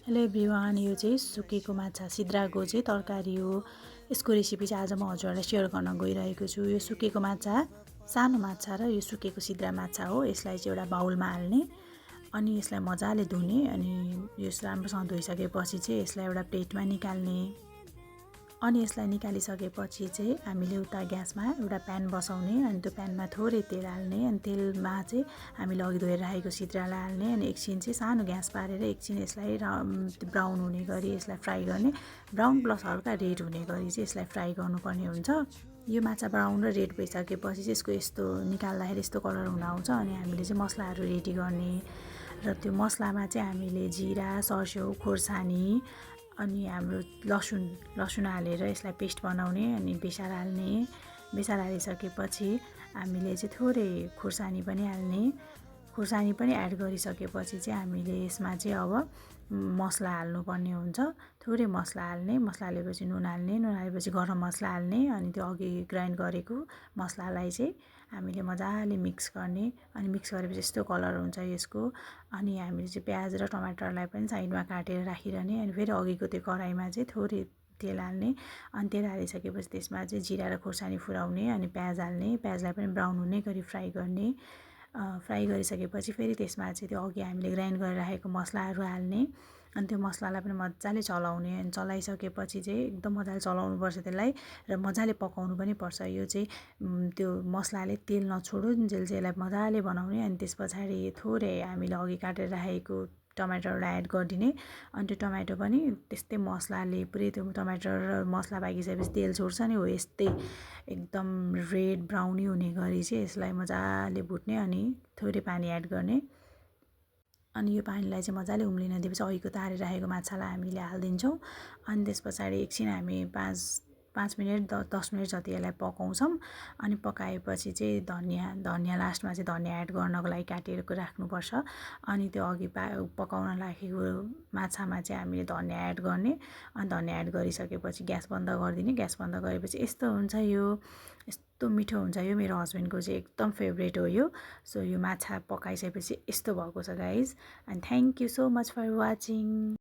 Hello everyone, यो चाहिँ सुकेको माछा सिद्राको चाहिँ तरकारी हो। यसको रेसिपी चाहिँ आज म हजुरहरूलाई सेयर गर्न गइरहेको छु। यो सुकेको माछा सानो माछा र यो सुकेको सिद्रा माछा हो। यसलाई चाहिँ एउटा बाउलमा हाल्ने अनि यसलाई मजाले धुने अनि यस राम्रोसँग धोइसकेपछि चाहिँ यसलाई एउटा प्लेटमा निकाल्ने। अनि यसलाई निकालिसकेपछि चाहिँ हामीले उता ग्यासमा एउटा प्यान बसाउने अनि त्यो प्यानमा थोरै तेल हाल्ने अनि तेलमा चाहिँ हामीले अघि धोएर राखेको सिद्रालाई हाल्ने अनि एकछिन चाहिँ सानो ग्यास पारेर एकछिन यसलाई ब्राउन हुने गरी यसलाई फ्राई गर्ने। ब्राउन प्लस हल्का रेड हुने गरी चाहिँ यसलाई फ्राई गर्नुपर्ने हुन्छ। यो माछा ब्राउन र रेड भइसकेपछि चाहिँ यसको यस्तो निकाल्दाखेरि यस्तो कलर हुन आउँछ अनि हामीले चाहिँ मसलाहरू रेडी गर्ने र त्यो मसलामा चाहिँ हामीले जिरा, सर्स्यौ, खोर्सानी अनि हाम्रो लसुन हालेर यसलाई पेस्ट बनाउने अनि बेसार हाल्ने। बेसार हालिसकेपछि हामीले चाहिँ थोरै खोर्सानी पनि हाल्ने। खोर्सानी पनि एड गरिसकेपछि चाहिँ हामीले यसमा चाहिँ अब मसला हाल्नुपर्ने हुन्छ। थोरै मसला हाल्ने, मसला हालेपछि नुन हालेपछि गरम मसला हाल्ने अनि त्यो अघि ग्राइन्ड गरेको मसलालाई चाहिँ हामीले मजाले मिक्स गर्ने अनि मिक्स गरेपछि यस्तो कलर हुन्छ यसको। अनि हामीले चाहिँ प्याज र टमाटरलाई पनि साइडमा काटेर राखिरहने अनि फेरि अघिको त्यो कराईमा चाहिँ थोरै तेल हाल्ने अनि तेल हालिसकेपछि त्यसमा चाहिँ जिरा र खोर्सानी फुराउने अनि प्याज हाल्ने। प्याजलाई पनि ब्राउन हुने गरी फ्राई गर्ने। फ्राई गरिसकेपछि फेरि त्यसमा चाहिँ त्यो अघि हामीले ग्राइन्ड गरेर राखेको मसलाहरू हाल्ने अनि त्यो मसलालाई पनि मजाले चलाउने अनि चलाइसकेपछि चाहिँ एकदम मजाले चलाउनुपर्छ त्यसलाई र मजाले पकाउनु पनि पर्छ। यो चाहिँ त्यो मसलाले तेल नछोडुन्जेल चाहिँ यसलाई मजाले बनाउने अनि त्यस पछाडि थोरै हामीले अघि काटेर राखेको टमाटरलाई एड गरिदिने अनि त्यो टमाटो पनि त्यस्तै मसलाले पुरै त्यो टमाटर र मसला पाकिसकेपछि तेल छोड्छ नि हो यस्तै एकदम रेड ब्राउनी हुने गरी चाहिँ यसलाई मजाले भुट्ने अनि थोरै पानी एड गर्ने अनि यो पानीलाई चाहिँ मजाले उम्लिन दिएपछि अघिको तारेर राखेको माछालाई हामीले हालिदिन्छौँ अनि त्यस पछाडि एकछिन हामी 5 मिनट 10 मिनट जति यसलाई पकाउँछौँ अनि पकाएपछि चाहिँ धनियाँ लास्टमा चाहिँ धनियाँ एड गर्नको लागि काटेर राख्नुपर्छ अनि त्यो अघि पकाउन राखेको माछामा चाहिँ हामीले धनियाँ एड गर्ने अनि धनियाँ एड गरिसकेपछि ग्यास बन्द गरिदिने। ग्यास बन्द गरेपछि यस्तो हुन्छ यो, यस्तो मिठो हुन्छ यो। मेरो हस्बेन्डको चाहिँ एकदम फेभरेट हो यो। सो यो माछा पकाइसकेपछि यस्तो भएको छ guys and thank you so much for watching.